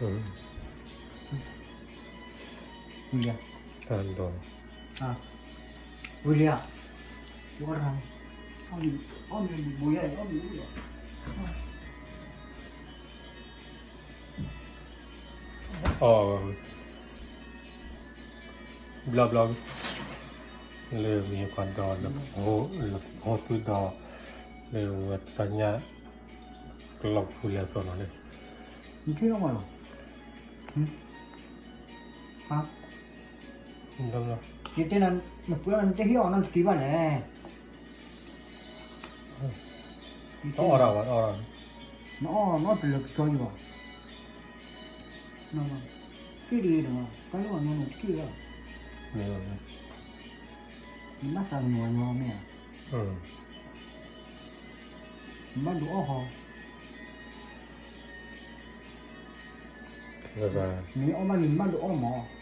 ဝံၤလံ, တၢ်ဒီး, ဝံၤလံဧါ, ဝံၤလံ, အီၣ်မ့ၤဘိယဲၢ်, အီၣ်မ့ၤဘိယဲၢ်, အီၣ်, ဘျီဘျီ, လၢမ့ၢ်ပှၤဒီး, လၢဖိသုဒီး, လၢဝဲတၢ်ညၣ်, ကလီၤဖုလဲၤသိးနီၤလၢ, နထံၣ်အီၣ်မးလီၤ, ဟါ, ယတဲနၤ, နပှဲၤနတဟ့ၣ်အီၣ်နီတက့ၢ်ဘၣ်လဲၣ်, အီၣ်ဒၣ်ဘၣ်, နအီၣ်, နအီၣ်တလၢကစီယဘၣ်, က့ၣ်တဂ့ၤဒီး, ကါလၢပှၤညီနုၢ်တက့ၣ်လီၤ, နဘၣ်သးကညီၤညီမ့ၢ်ဧါ, နဘၣ်ဒုးအီၣ်ဟီ, နအီၣ်ဘၣ်န့ၣ် နဘၣ်ဒုးအီၣ်မး